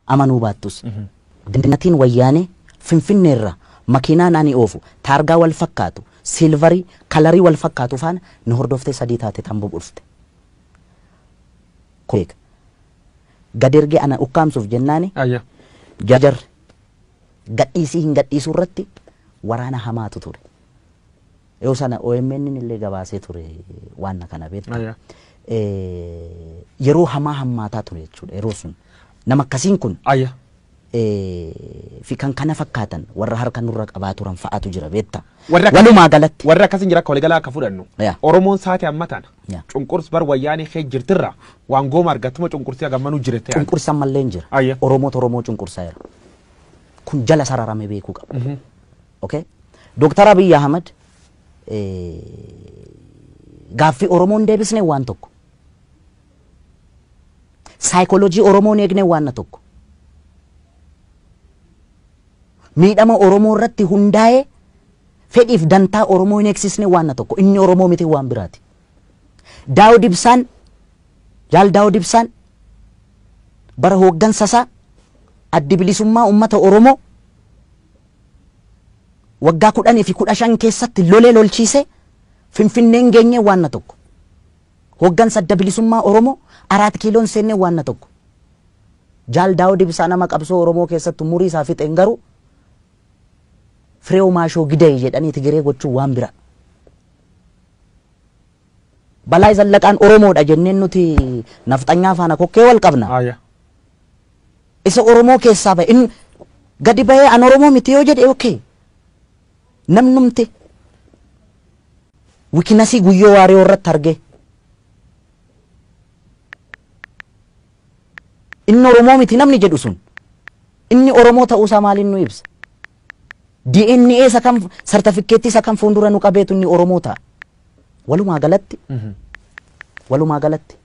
Amanuu baattus. Dinnatiin wayyaanee Finfinneerra makiinaa ani oofu taargaa wal fakkaatu silvarii kalarii wal fakkaatu faana nu hordoftee 3 taate tan dhufte. Gad ergee ana ukkaamsuuf jennaani. Jarri gadhiisii hin gadhiisuu irratti waraana hamaatu ture. Yoo sana OMN illee gabaasee ture waan kana beekta. Yeroo hamaa hammaataa ture jechuudha yeroo sun. Nama akkasiin kun fi kan kana fakkaatan warra harka nurra qabaa turan fa'aatu jira beekta. Walumaa galatti. Warra akkasiin jira akka waliigalaa akka fudhannu. Oromoon saate amma tana. Cunqursi bar wayyaanee kee jirtirra waan gooma argattuma cunqursii hagammanuu jirte. Cunqursi ammallee hin jira. Oromoota Oromoo cunqursaa jira. Kun jala sararame beekuu qaba. Okay? Dooktar Abiy Ahmad gaaffii Oromoon deebisne waan tokko. Saayikooloojii Oromoon eegne waan tokko. Miidhama Oromoo irratti hundaa'ee fedhiif dantaa Oromoo hin eegsisne waan tokko. Inni Oromoo miti waan biraati. Daawud Ibsaan, Jaal Daawud Ibsaan bara hooggansa isaa addi bilisummaa uummata Oromoo waggaa 10 fi 15 keessatti lolee lolchiise Finfinneen geenye waan tokko. Hooggansa adda bilisummaa Oromoo 4 kiiloon seenne waan tokko. Jaal Daawud Ibsaa nama qabsoo Oromoo keessatti umurii isaa fixeen garuu Fireew Maashoo Gidee jedhanii Tigiree gochuu waan bira. Balaa Zallaqaan Oromoodha jenneen nuti nafxanyaa faana kokkee wal qabna. Isa Oromoo keessaa ba'e inni gadi ba'ee an Oromoo miti yoo jedhe okay. Namnumti wikinasii Guyyoo Waariyoo irratti arge. Inni Oromoo miti namni jedhu sun inni Oromoo ta'uusaa maaliin nu ibsa? DNA isa kam sartifikeettii isa kam fuuldura nu qabeetu inni Oromoo ta'a. Walumaa galatti walumaa galatti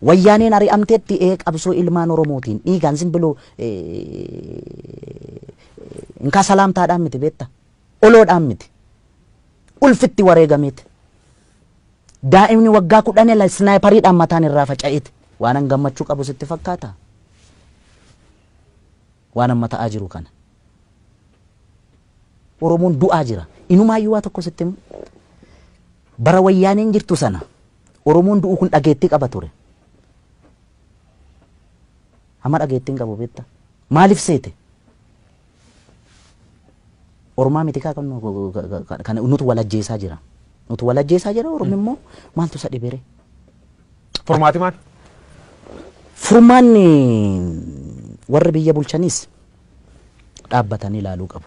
wayyaaneen ari'amteetti qabsoo ilmaan Oromootiin dhiigaan simbiloo inkaa salaamtaadhaan miti beekta oloodhaan miti ulfitti wareegameeti. Daa'imni waggaa 10 snaayipariidhaan mataan irraa faca'eeti. Waan an gammachuu qabu sitti fakkaata? Waan amma ta'aa jiru kana. Oromoon du'aa jira. Inumaayyuu waa tokko sitti himu. Bara wayyaaneen jirtu sana Oromoon du'u kun dhageettii qaba ture. Amma dhageettii hin qabu beekta. Maaliif seete? Oromaa miti kaa kan nutu wal ajjeesaa jira. Nutu wal ajjeesaa jira. Oromi immoo maaltu isa dhibere? Furmaati maal? Furmaanni warri biyya bulchanis dhaabbatanii ilaaluu qabu.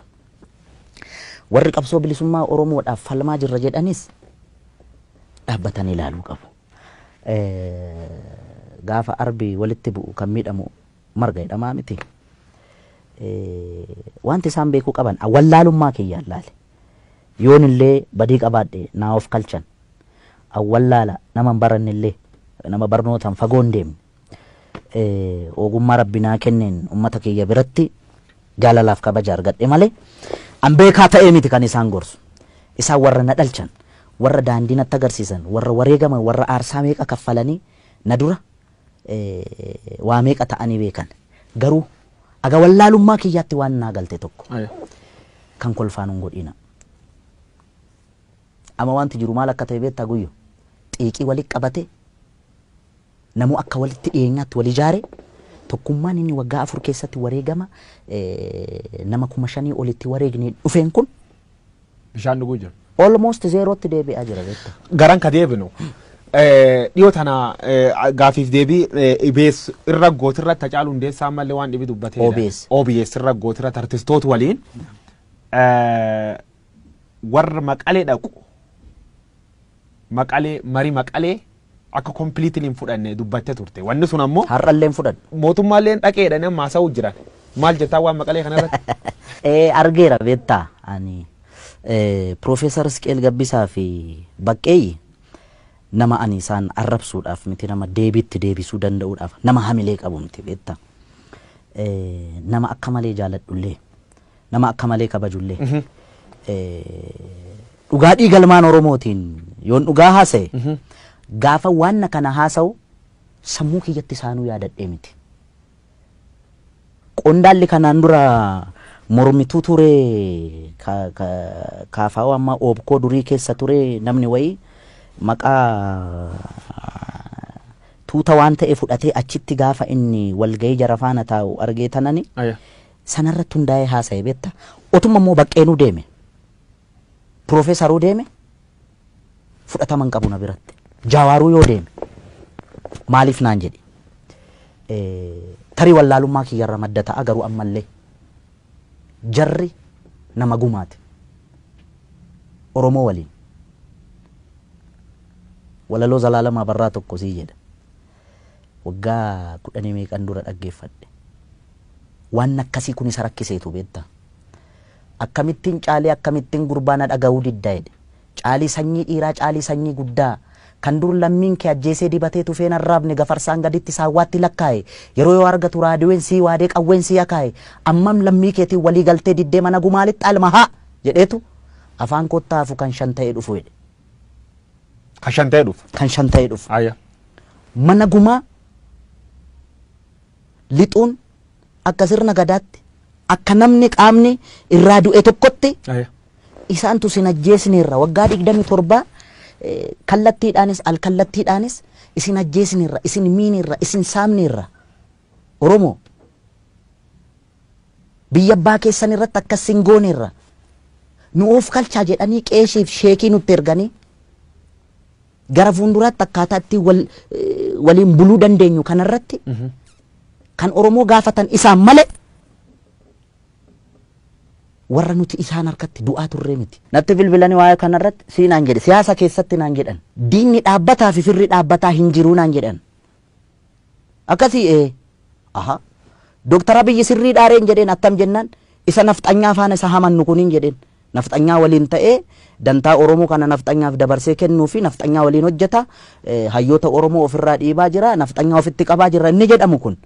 Warri qabsoo bilisummaa Oromoodhaaf falmaa jirra jedhanis dhaabbatanii ilaaluu qabu. Gaafa arbi walitti bu'u kan miidhamu marga jedhamaa miti. Wanti isaan beekuu qaban wallaalummaa kiyyaan laale. Yoon illee badii qabaadhe naa of kalchan. Awwallaala nama hin baranne illee nama barnootaan fagoo hin deemne. Ogummaa rabbi naa kenneen uummata kiyya biratti jaalalaaf kabaja argadhe malee an beekaa ta'ee miti kan isaan gorsu. Isaan warra na dhalchan, warra daandii natti agarsiisan, warra wareegaman, warra aarsaa meeqa kaffalanii na dura waa meeqa ta'anii beekan. Garuu aga wallaalummaa kiyyaatti waan naa galte tokko kan kolfaan hin godhina. Amma wanti jiru maal akka ta'e beektaa Guyyo? Xiiqii walitti qabate namuu akka walitti dhiyeenyaatti wal ijaare tokkummaan inni waggaa 4 keessatti wareegama nama 5,000 olitti wareegne dhufeen kun bishaan dhuguu jira. Almost zeerootti deebi'aa jira beektaa. Garan ka deebinu dhiyoo tana gaafiif deebii OBS irra gootirratti Hacaaluu Hundeessaa ammallee waan dhibi dubbateedha. OBS. OBS irra gootirratti artistoota waliin warra Maqalee dhaqu Maqalee marii Maqalee akka completely hin fudhanne dubbattee turte. Wanni sun ammoo har'allee hin fudhanne. Mootummaallee dhaqeedhaan amma haasa'uu jiran. Maal jettaa waan Maqalee kanarratti? Argeera beektaa ani Profeesar Isqeel Gabbisaa fi Baqqeeyyi nama ani isaan arrabsuudhaaf miti nama deebiitti deebisuu danda'uudhaaf nama hamilee qabu miti beektaa. Nama akka malee jaaladhullee nama akka malee kabajullee dhugaa dhiigalmaan Oromootiin yoon dhugaa haasa'e gaafa waan kana haasa'u Sammuu kiyyatti isaanuu yaadadhee miti. Qondaalli kanaan dura mormituu ture kaafaa'oo amma oobkoo durii keessa ture namni wayii maqaa tuuta waan ta'e fudhatee achitti gaafa inni walgahii jara faana taa'u argee tanani sanarratti hundaa'ee haasa'e beekta. Otuma immoo baqqeenuu deeme piroofeesaruu deeme fudhatama hin qabu na biratti. Jaawaaruu yoo deeme maaliif naan jedhe tarii wallaalummaa kiyyarra madda ta'a garuu ammallee jarri nama gumaate Oromoo waliin walaloo Zalaalamaa Barraa tokko sii jedha waggaa 10 meeqan dura dhaggeeffadhe waan akkasii kun isa rakkiseetu beekta akkamittiin caalee akkamittiin gurbaana dhaga'uu diddaa jedhe caalii sanyii dhiiraa caalii sanyii guddaa kan dur lammiin kee ajjeesee dibatee tufeen arraabne gafarsaan gaditti saawwaatti lakkaa'e yeroo yoo argatu raadiyoon sii waadee qawween sii akaa'e ammam lammii keetiin walii galtee diddee mana gumaalitti alma haa jedheetu afaan kottaa hafu kan 5 ta'ee dhufu jedhe. Kan 5 ta'ee dhufu. Kan 5 ta'ee dhufu. Mana gumaa lixuun akka sirna gadaatti akka namni qaamni irraa du'e tokkotti isaantu sin ajjeesneerra waggaa 27 kallattiidhaanis alkallattiidhaanis isin ajjeesneerra isin miineerra isin saamneerra Oromoo biyya abbaa keessan irratti akkas sin gooneerra nu of kalchaa jedhanii qeeshiif sheekii nutti erganii gara fuulduraatti akkaataa itti waliin buluu dandeenyu kanarratti kan Oromoo gaafatan isaan malee warra nuti isaan harkatti du'aa turree miti. Natti bilbilanii waa'ee kanarratti sii naan jedhe siyaasa keessatti naan jedhan diinni dhaabbataa fi firri dhaabbataa hin jiruu naan jedhan. Akkasii aha Dooktar Abiyyi sirrii dhaareen jedheen attam jennaan isa nafxanyaa faana isa hamannu kuniin jedheen nafxanyaa waliin ta'ee dantaa Oromoo kana nafxanyaaf dabarsee kennuu fi nafxanyaa waliin hojjeta hayyoota Oromoo ofirraa dhiibaa jira nafxanyaa ofitti qabaa jira inni jedhamu kun.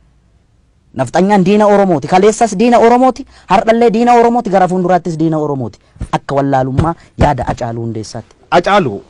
Nafxanyaan diina Oromooti kaleessas diina Oromooti har'allee diina Oromooti gara fuulduraattis diina Oromooti akka wallaalummaa yaada Hacaaluu Hundeessaatti. Hacaaluu.